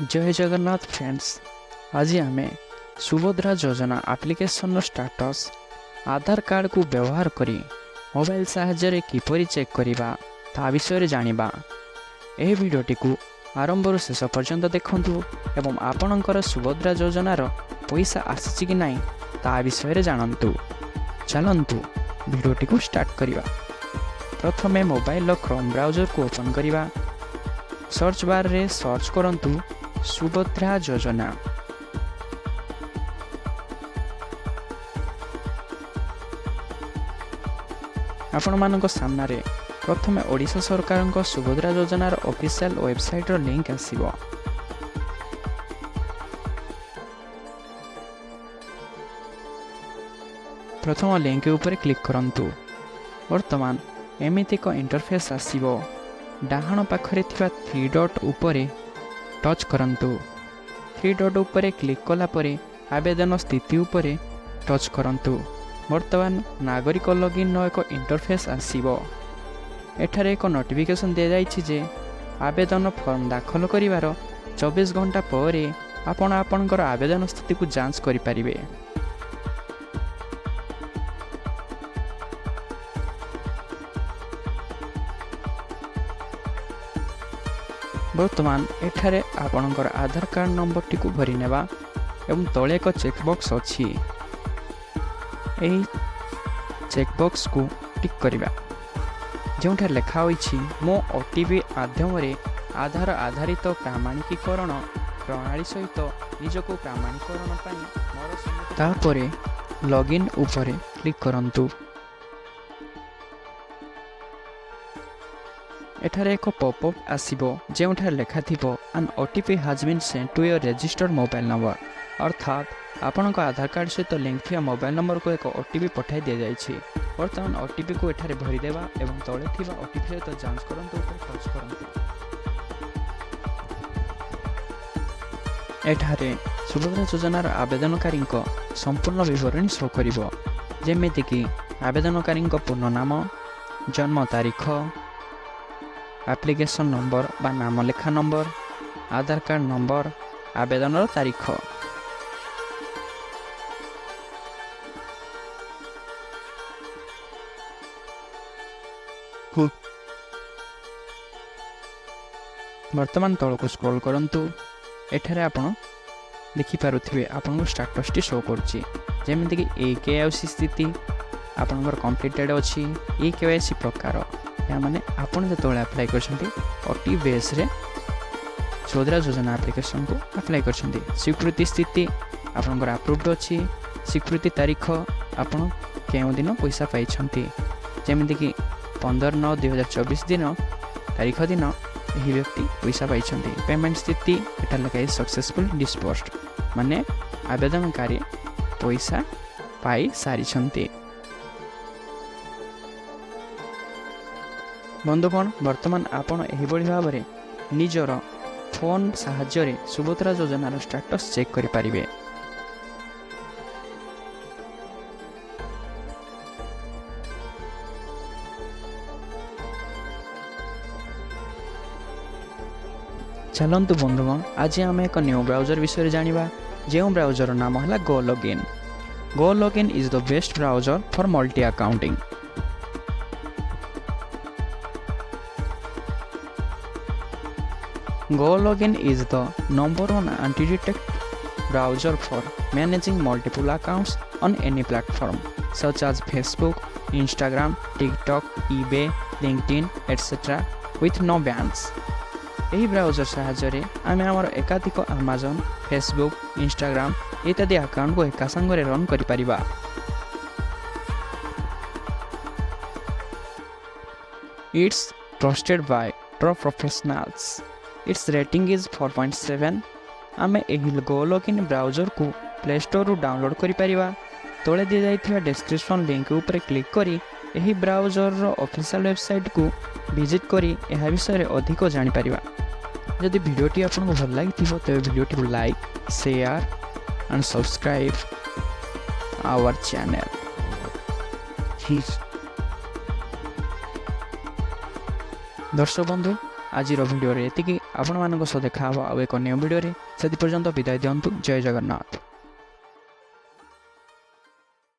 ଜୟ Jagannath friends, ଆଜି ଆମେ ସୁଭଦ୍ରା ଯୋଜନା ଆପ୍ଲିକେସନ୍ର ଷ୍ଟାଟସ୍ ଆଧାର କାର୍ଡ଼କୁ ବ୍ୟବହାର କରି ମୋବାଇଲ ସାହାଯ୍ୟରେ କିପରି ଚେକ୍ କରିବା, ତା ବିଷୟରେ ଜାଣିବା। ଏହି ଭିଡ଼ିଓଟିକୁ ଆରମ୍ଭରୁ ଶେଷ ପର୍ଯ୍ୟନ୍ତ ଦେଖନ୍ତୁ ଏବଂ ଆପଣଙ୍କର ସୁଭଦ୍ରା ଯୋଜନାର ପଇସା ଆସିଛି କି ନାହିଁ, ତା ବିଷୟରେ ଜାଣନ୍ତୁ। ଚାଲନ୍ତୁ, ଭିଡ଼ିଓଟିକୁ ଷ୍ଟାର୍ଟ କରିବା। ପ୍ରଥମେ ମୋବାଇଲର କ୍ରୋମ୍ ବ୍ରାଉଜରକୁ ଓପନ୍ କରିବା। ସର୍ଚ୍ଚ ବାର୍ରେ ସର୍ଚ୍ଚ କରନ୍ତୁ ସୁଭଦ୍ରା ଯୋଜନା। ଆପଣମାନଙ୍କ ସାମ୍ନାରେ ପ୍ରଥମେ ଓଡ଼ିଶା ସରକାରଙ୍କ ସୁଭଦ୍ରା ଯୋଜନାର ଅଫିସିଆଲ ୱେବସାଇଟ୍ର ଲିଙ୍କ ଆସିବ। ପ୍ରଥମ ଲିଙ୍କ ଉପରେ କ୍ଲିକ୍ କରନ୍ତୁ। ବର୍ତ୍ତମାନ ଏମିତି ଏକ ଇଣ୍ଟରଫେସ୍ ଆସିବ। ଡାହାଣ ପାଖରେ ଥିବା ଥ୍ରୀ ଡଟ୍ ଉପରେ ଟଚ୍ କରନ୍ତୁ। ଥ୍ରୀ ଡଟ୍ ଉପରେ କ୍ଲିକ୍ କଲା ପରେ ଆବେଦନ ସ୍ଥିତି ଉପରେ ଟଚ୍ କରନ୍ତୁ। ବର୍ତ୍ତମାନ ନାଗରିକ ଲଗଇନ୍ର ଏକ ଇଣ୍ଟରଫେସ୍ ଆସିବ। ଏଠାରେ ଏକ ନୋଟିଫିକେସନ୍ ଦିଆଯାଇଛି ଯେ ଆବେଦନ ଫର୍ମ ଦାଖଲ କରିବାର 24 ଘଣ୍ଟା ପରେ ଆପଣ ଆପଣଙ୍କର ଆବେଦନ ସ୍ଥିତିକୁ ଯାଞ୍ଚ କରିପାରିବେ। ବର୍ତ୍ତମାନ ଏଠାରେ ଆପଣଙ୍କର ଆଧାର କାର୍ଡ଼ ନମ୍ବରଟିକୁ ଭରି ନେବା ଏବଂ ତଳେ ଏକ ଚେକ୍ ବକ୍ସ ଅଛି, ଏହି ଚେକ୍ ବକ୍ସକୁ ଟିକ୍ କରିବା, ଯେଉଁଠାରେ ଲେଖା ହୋଇଛି, "ମୋ ଓଟିପି ମାଧ୍ୟମରେ ଆଧାର ଆଧାରିତ ପ୍ରାମାଣିକୀକରଣ ପ୍ରଣାଳୀ ସହିତ ନିଜକୁ ପ୍ରାମାଣିକରଣ ପାଇଁ ମୋର।" ତାପରେ ଲଗ୍ଇନ୍ ଉପରେ କ୍ଲିକ୍ କରନ୍ତୁ। ଏଠାରେ ଏକ ପପ୍ ଆସିବ, ଯେଉଁଠାରେ ଲେଖାଥିବ, "An OTP has been sent to your registered mobile number." ଅର୍ଥାତ୍ ଆପଣଙ୍କ ଆଧାର କାର୍ଡ଼ ସହିତ ଲିଙ୍କ୍ ଥିବା ମୋବାଇଲ ନମ୍ବରକୁ ଏକ ଓଟିପି ପଠାଇ ଦିଆଯାଇଛି। ବର୍ତ୍ତମାନ ଓଟିପିକୁ ଏଠାରେ ଭରିଦେବା ଏବଂ ତଳେ ଥିବା ଓଟିପି ସହିତ ଯାଞ୍ଚ କରନ୍ତୁ ଉପରେ ଟଚ୍ କରନ୍ତୁ। ଏଠାରେ ସୁଭଦ୍ରା ଯୋଜନାର ଆବେଦନକାରୀଙ୍କ ସମ୍ପୂର୍ଣ୍ଣ ବିବରଣୀ ଶୋ କରିବ, ଯେମିତିକି ଆବେଦନକାରୀଙ୍କ ପୂର୍ଣ୍ଣ ନାମ, ଜନ୍ମ ତାରିଖ, ଆପ୍ଲିକେସନ୍ ନମ୍ବର ବା ନାମ ଲେଖା ନମ୍ବର, ଆଧାର କାର୍ଡ଼ ନମ୍ବର, ଆବେଦନର ତାରିଖ। ବର୍ତ୍ତମାନ ତଳକୁ ସ୍କ୍ରୋଲ୍ କରନ୍ତୁ। ଏଠାରେ ଆପଣ ଦେଖିପାରୁଥିବେ, ଆପଣଙ୍କ ଷ୍ଟାଟସ୍ଟି ଶୋ କରୁଛି, ଯେମିତିକି ଇ କେ ୱାଇ ସି ସ୍ଥିତି ଆପଣଙ୍କର କମ୍ପ୍ଲିଟେଡ଼୍ ଅଛି। ଇ କେ ୱାଇ ସି ପ୍ରକାର, ଏହା ମାନେ ଆପଣ ଯେତେବେଳେ ଆପ୍ଲାଏ କରିଛନ୍ତି, ଓଟିପି ବେସ୍ରେ ସୁଭଦ୍ରା ଯୋଜନା ଆପ୍ଲିକେସନ୍କୁ ଆପ୍ଲାଏ କରିଛନ୍ତି। ସ୍ୱୀକୃତି ସ୍ଥିତି ଆପଣଙ୍କର ଆପ୍ରୁଭ୍ଡ ଅଛି। ସ୍ୱୀକୃତି ତାରିଖ, ଆପଣ କେଉଁ ଦିନ ପଇସା ପାଇଛନ୍ତି, ଯେମିତିକି 15/9/2024 ଦିନ ତାରିଖ ଦିନ ଏହି ବ୍ୟକ୍ତି ପଇସା ପାଇଛନ୍ତି। ପେମେଣ୍ଟ ସ୍ଥିତି ଏଟା ଲେଖା ହେଇଛି ସକ୍ସେସଫୁଲ୍ ଡିସବର୍ସଡ୍, ମାନେ ଆବେଦନକାରୀ ପଇସା ପାଇସାରିଛନ୍ତି। ବନ୍ଧୁଗଣ, ବର୍ତ୍ତମାନ ଆପଣ ଏହିଭଳି ଭାବରେ ନିଜର ଫୋନ୍ ସାହାଯ୍ୟରେ ସୁଭଦ୍ରା ଯୋଜନାର ଷ୍ଟାଟସ୍ ଚେକ୍ କରିପାରିବେ। ଚାଲନ୍ତୁ ବନ୍ଧୁଗଣ, ଆଜି ଆମେ ଏକ ନ୍ୟୁ ବ୍ରାଉଜର ବିଷୟରେ ଜାଣିବା, ଯେଉଁ ବ୍ରାଉଜର ନାମ ହେଲା ଗୋ login. Go Login is the best browser for multi accounting. Go Login is the number one anti-detect browser for managing multiple accounts on any platform such as Facebook, Instagram, TikTok, eBay, LinkedIn, etc. with no bans. ଏହି browser ସାହାଯ୍ୟରେ ଆମେ ଆମର ଏକାଧିକ Amazon, Facebook, Instagram ଇତ୍ୟାଦି ଆକାଉଣ୍ଟକୁ ଏକା ସାଙ୍ଗରେ run କରିପାରିବା। It's trusted by top professionals. Its rating is 4.7. ଆମେ ଏହି ଗୋ ଲଗ୍ଇନ୍ ବ୍ରାଉଜରକୁ ପ୍ଲେ ଷ୍ଟୋରରୁ ଡାଉନଲୋଡ଼୍ କରିପାରିବା। ତଳେ ଦିଆଯାଇଥିବା ଡେସ୍କ୍ରିପସନ୍ ଲିଙ୍କ ଉପରେ କ୍ଲିକ୍ କରି ଏହି ବ୍ରାଉଜରର ଅଫିସିଆଲ୍ ୱେବସାଇଟ୍କୁ ଭିଜିଟ୍ କରି ଏହା ବିଷୟରେ ଅଧିକ ଜାଣିପାରିବା। ଯଦି ଭିଡ଼ିଓଟି ଆପଣଙ୍କୁ ଭଲ ଲାଗିଥିବ, ତେବେ ଭିଡ଼ିଓଟିକୁ like, share and subscribe our channel. ଦର୍ଶକ ବନ୍ଧୁ, ଆଜିର ଭିଡ଼ିଓରେ ଏତିକି। ଆପଣମାନଙ୍କ ସହ ଦେଖା ହେବ ଆଉ ଏକ ନ୍ୟୁ ଭିଡ଼ିଓରେ। ସେଥି ପର୍ଯ୍ୟନ୍ତ ବିଦାୟ ଦିଅନ୍ତୁ। ଜୟ ଜଗନ୍ନାଥ।